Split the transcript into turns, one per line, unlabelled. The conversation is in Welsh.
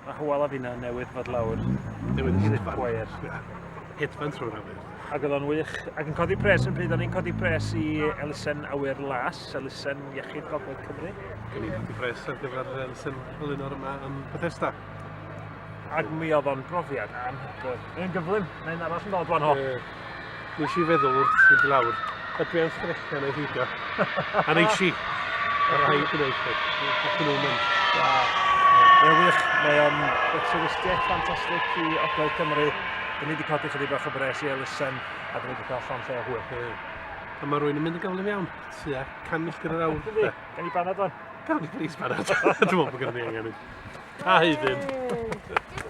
Mae Hywel a finna newydd fod lawr.
Newydd
zip wire.
Hedfan trwy'r awyr.
Ac oedd o'n wych. Ac yn codi pres yn pryd, o'n i'n codi pres i elusen Awyr Las, elusen Iechyd Gogledd Cymru.
O'n i'n codi pres ar gyfer elusen Elinor yma yn Bethesda.
Ac mi oedd o'n brofiad anhygoel. Mae'n gyflym, mae'n arall yn dod fan ho.
Nes i feddwl wrth fynd i lawr, a dwi am sgrechian neu beidio. A neis i. Mae rhaid gwneud chi. Ac yn nhw'n mynd.
Mae'n wych, mae o'n twristiaeth ffantastig i Ogledd Cymru. Dyn ni wedi codi chydig bach o bres i elusen a dyn ni wedi cael llond lle o hwyl.
A mae rwy'n yn mynd yn gyflym iawn, tua 100 milltir yr awr.
Yndi, gawn ni banad o'n?
Gawn ni plis banad. Dwi'n meddwl bod gen i angen un. A heiddyn.